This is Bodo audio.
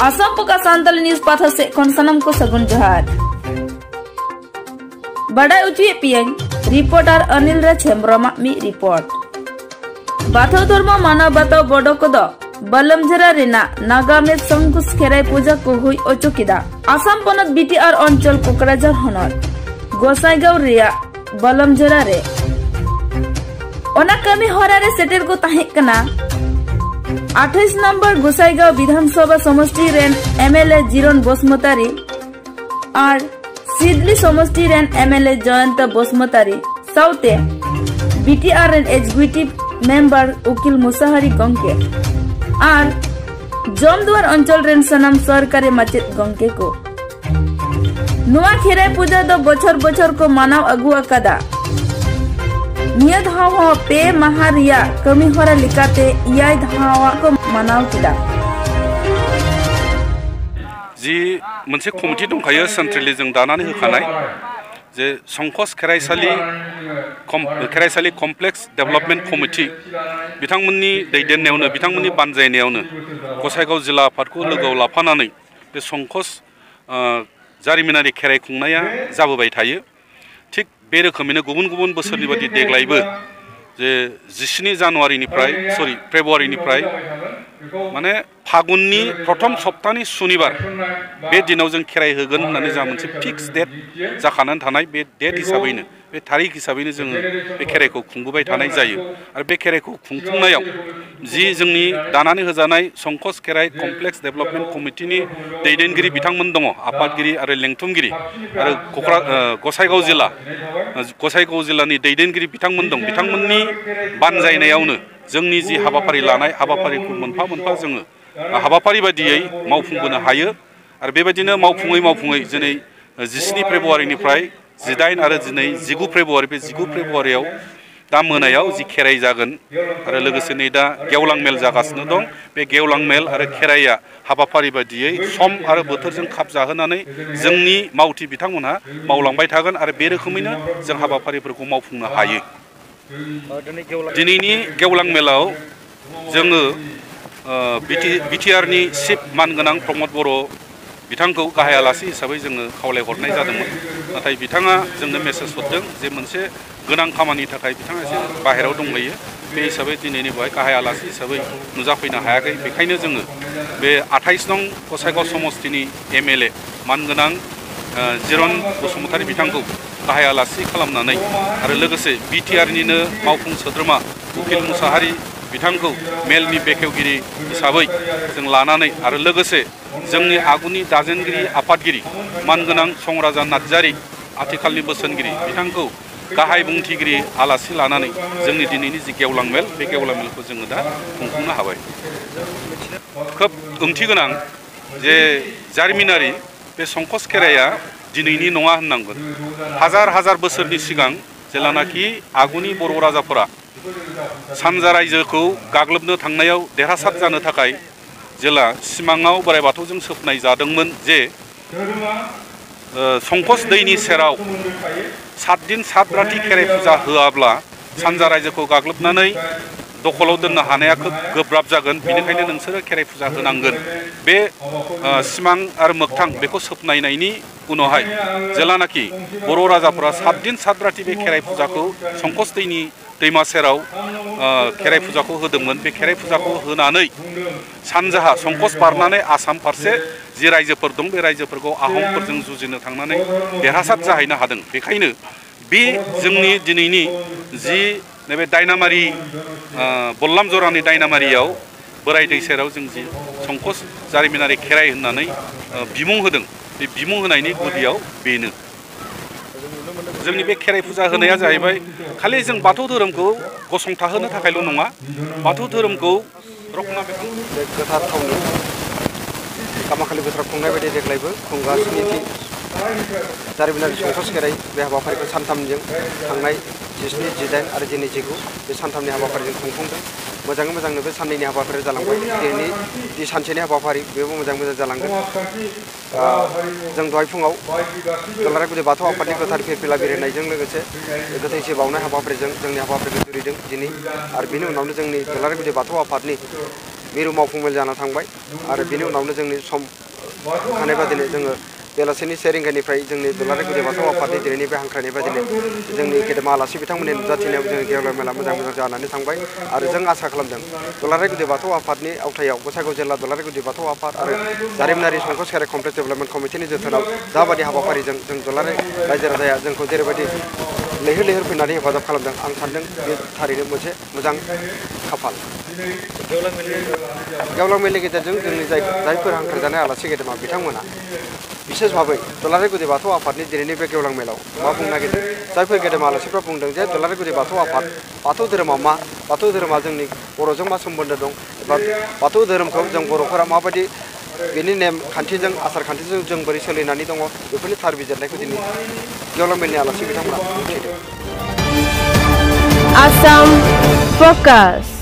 Asam Poka Santal News Patha se konsanam ko sagun johar. Badai uji piang reporter Anil Raj Hembroma mi report. Batho Dharma Manabato Bodo Kodo Balamjara Rena Nagamed Sangkus Kerai Puja ko hui ochokida. Asam Ponat BTR Onchol Kokrajhar Honor Gosaigao Ria Balamjara re. Ona kami horare setel ko tahek kana 28 number Gossaigaon विधानसभा समष्टि रेन एमएलए जीरन बसुमतारी और सिडली समष्टि रेन एमएलए जयंत बसुमतारी साउते बीटीआर रेन एग्जीक्यूटिव मेंबर उकिल मुसाहारी गंके और जमदुआर अंचल रेन सनाम सरकारी माचेद गंके को नुआ खेराई पूजा दो बछर बछर को मानाव अगु अकादा निया धाव पे महारिया कमी हरा लिकाते इयाय धावा को मनाव किदा जी मोनसे कमिटि दंखायो सेन्ट्रेलि जों दानानै होखानाय जे संकस खेराइसालि कमप्लेक्स डेभलपमेन्ट कमिटि बिथांमोननि दैदेननायावनो बिथांमोननि बानजायनायावनो गसाइगाव जिल्ला आफादखौ लोगोआव लाफानानै बे संकस जारिमिनारि खेराइ खुंनाया जाबोबाय थायो। थिग बे रोखोमैनो गुबुन गुबुन बोसोरनि बायदि देग्लायबो जे 17 जानुवारिनिफ्राय फेब्रुवारिनिफ्राय माने फागुननि प्रथम सप्ताहनि सुनिबार बे दिनाव जों खेराइ होगोन होननानै जा मोनसे फिक्स डेट जाखानानै थानाय बे डेट हिसाबैनो बे तारिख हिसाबैनो जोङो बे खेराइखौ खुंबोबाय थानाय जायो। आरो बे खेराइखौ खुंफुंनायाव जि जोंनि दानानै होजानाय संकस खेराइ कमप्लेक्स डेभलपमेन्ट कमिटिनि दैदेनगिरि बिथांमोन दङ, आफादगिरि आरो लेंथुमगिरि आरो गसाइगाव जिल्लानि दैदेनगिरि बिथांमोन दं। बिथांमोननि बानजायनायावनो जोंनि जि हाबाफारि लानाय हाबाफारिखौ मोनफा मोनफा जोङो हाबाफारि बायदियै मावफुंबोनो हायो। आरो बेबायदिनो मावफुङै दिनै 17 फेब्रुवारिनिफ्राय 18 आरो दिनै 19 फेब्रुवारि बे 19 फेब्रुवारियाव दा मोनायाव जि खेराइ जागोन आरो लोगोसे नै दा गेवलां मेल जागासिनो दं। बे गेवलां मेल आरो खेराइया हाबाफारि बायदियै सम आरो बोथोरजों खाब जाहोनानै जोंनि मावथि बिथांमोनहा मावलांबाय थागोन आरो बे रोखोमैनो जों हाबाफारिफोरखौ मावफुंनो हायो। दिनैनि गेवलां मेलाव जोङो बिटिआरनि चिफ मानगोनां प्रमद बर' बिथांखौ गाहाय आलासि हिसाबै जोङो खावलायहरनाय जादोंमोन। नाथाय बिथाङा जोंनो मेसेज हरदों जे मोनसे गोनां खामानिनि थाखाय बिथाङा एसे बाहेरायाव दंहैयो। बे हिसाबै दिनैनि बेवहाय गाहाय आलासि हिसाबै नुजाफैनो हायाखै। बेखायनो जोङो बे 28 नं गसाइगाव समष्टिनि एमएलए मानगोनां जिरन बसुमतारी बिथांखौ गाहाय आलासि खालामनानै आरो लोगोसे बिटिआरनिनो मावफुं सोद्रोमा उकिल मुसाहारी बिथांखौ मेलनि बेखेवगिरि हिसाबै जों लानानै आरो लोगोसे जोंनि आगुनि दाजेनगिरि आफादगिरि मानगोनां संराजा नार्जारी आथिखालनि बोसोनगिरि बिथांखौ गाहाय बुंथिगिरि आलासि लानानै जोंनि दिनैनि जि गेवलां मेल बे गेवलां मेलखौ जोङो दा खुंफुंनो हाबाय। खोब ओंथि गोनां जे जारिमिनारि बे संकस खेराइया दिनैनि नङा होननांगोन। हाजार बोसोरनि सिगां जेलानाखि आगुनि बर' राजाफोरा सानजा रायजोखौ गाग्लोबनो थांनायाव देरहासार जानो थाखाय जेला सिमाङाव बोराइ बाथौजों सोपनाय जादोंमोन जे संकस दैनि सेराव 7 दिन 7 राति खेराइ फुजा होआब्ला सानजा रायजोखौ गाग्लोबनानै दखलाव दोननो हानाया खोब गोब्राब जागोन, बेनिखायनो नोंसोरो खेराइ फुजा होनांगोन। बे सिमां आरो मोगथां बेखौ सोपनायनायनि उनावहाय जेलानाखि बर' राजाफोरा 7 दिन 7 राति बे खेराइ फुजाखौ संकस दैनि दैमा सेराव खेराइ फुजाखौ होदोंमोन। बे खेराइ फुजाखौ होनानै सानजाहा संकस बारनानै आसाम फारसे जि रायजोफोर दं बे रायजोफोरखौ आहमफोरजों जुजिनो थांनानै देरहासार जाहैनो हादों। बेखायनो बे जोंनि दिनैनि जि नैबे दायनामारि बल्लाम जरानि दायनामारियाव बोराइ दै सेराव जों जि संकस जारिमिनारि खेराइ होननानै बिमुं होदों, बे बिमुं होनायनि गुदियाव बेनो। जोंनि बे खेराइ फुजा होनाया जाहैबाय खालि जों बाथौ धोरोमखौ गसंथाहोनो थाखायल' नङा, बाथौ धोरोमखौ रक्षनाबेक्षन गोथार थावनि कामाखालि बोथोराव खुंनाय बायदि देग्लायबो खुंगासिनो जारिमिनारि संकस खेराइ बे हाबाफारिखौ सानथामजों थांनाय 17, 18 आरो दिनै 19 बे सानथामनि हाबाफारिजों खुंफुंदों। मोजाङै मोजांनो बे साननैनि हाबाफारिया जालांबाय। दिनै जि सानसेनि हाबाफारि बेबो मोजां जालांगोन। जों दहाय फुङाव दुलाराय गुदि बाथौ आफादनि गोथार फिरफिला बिरहोनायजों लोगोसे गोथैसि बावनाय हाबाफारिजों जोंनि हाबाफारिखौ जुरिदों दिनै। आरो बिनि उनावनो जोंनि दुलाराय गुदि बाथौ आफादनि मिरु मावफुं मेल जाना थांबाय। आरो बिनि उनावनो जोंनि सम होखानाय बादिनो जोङो बेलासिनि 1 रिंगानिफ्राय जोंनि दुलाराय गुदि बाथौ आफादनि दिनैनि बे हांख्रायनाय बादिनो जोंनि गेदेमा आलासि बिथांमोननि नुजाथिनायाव जोंनि गेवलां मेला मोजां जानानै थांबाय। आरो जों आसा खालामदों दुलाराय गुदि बाथौ आफादनि आवथायाव गसाइगाव जिल्ला दुलाराय गुदि बाथौ आफाद आरो जारिमिनारि संकस खेराइ कमप्लेक्स डेभेलपमेन्ट कमिटिनि जोथोनाव जाबादि हाबाफारिजों जों दुलाराय रायजो राजाया जोंखौ जेरैबायदि लैहोर लैहोर फैनानै हेफाजाब खालामदों आं सानदों बे थारैनो मोनसे मोजां खाफाल। गेवलां मेलनि गेजेरजों जोंनि जायफोर हांख्रायजानाय आलासि गेदेमा बिथांमोना बिसेस भाबै दुलाराय गुदि बाथौ आफादनि दिनैनि बे गेवलां मेलाव मा बुंनो नागिरदों जायफोर गेदेमा आलासिफ्रा बुंदों जे दुलाराय गुदि बाथौ आफाद बाथौ धोरोमा मा, बाथौ धोरोमा जोंनि बर'जों मा सोमोन्दो दं एबा बाथौ धोरोमखौ जों बर'फोरा माबायदि बेनि नेम खान्थिजों आसार खान्थिजों जों बोरै सोलिनानै दङ बेफोरनि थार बिजिरनायखौ दिनै गेवलां मेलनि आलासि बिथांमोना बुंथिदों। Assam Focus